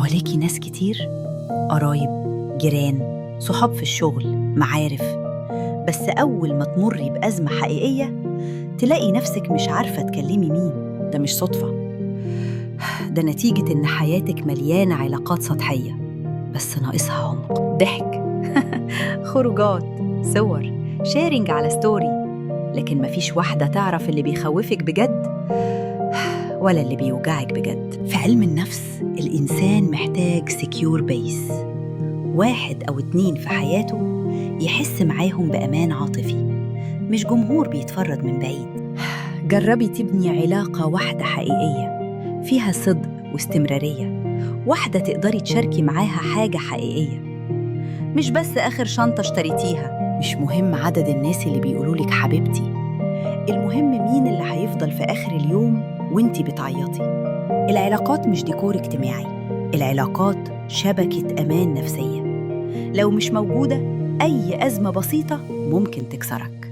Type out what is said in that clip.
حواليكي ناس كتير، قرايب، جيران، صحاب في الشغل، معارف، بس أول ما تمري بأزمة حقيقية تلاقي نفسك مش عارفة تكلمي مين. ده مش صدفة، ده نتيجة إن حياتك مليانة علاقات سطحية بس ناقصها عمق. ضحك، خروجات، صور، sharing على story، لكن مفيش واحدة تعرف اللي بيخوفك بجد ولا اللي بيوجعك بجد. في علم النفس، الإنسان محتاج secure base، واحد أو اتنين في حياته يحس معاهم بأمان عاطفي، مش جمهور بيتفرج من بعيد. جربي تبني علاقة واحدة حقيقية فيها صدق واستمرارية، واحدة تقدري تشاركي معاها حاجة حقيقية، مش بس آخر شنطة اشتريتيها. مش مهم عدد الناس اللي بيقولولك حبيبتي، المهم مين اللي هيفضل في آخر اليوم وانتي بتعيطي. العلاقات مش ديكور اجتماعي، العلاقات شبكة أمان نفسية. لو مش موجودة، أي أزمة بسيطة ممكن تكسرك.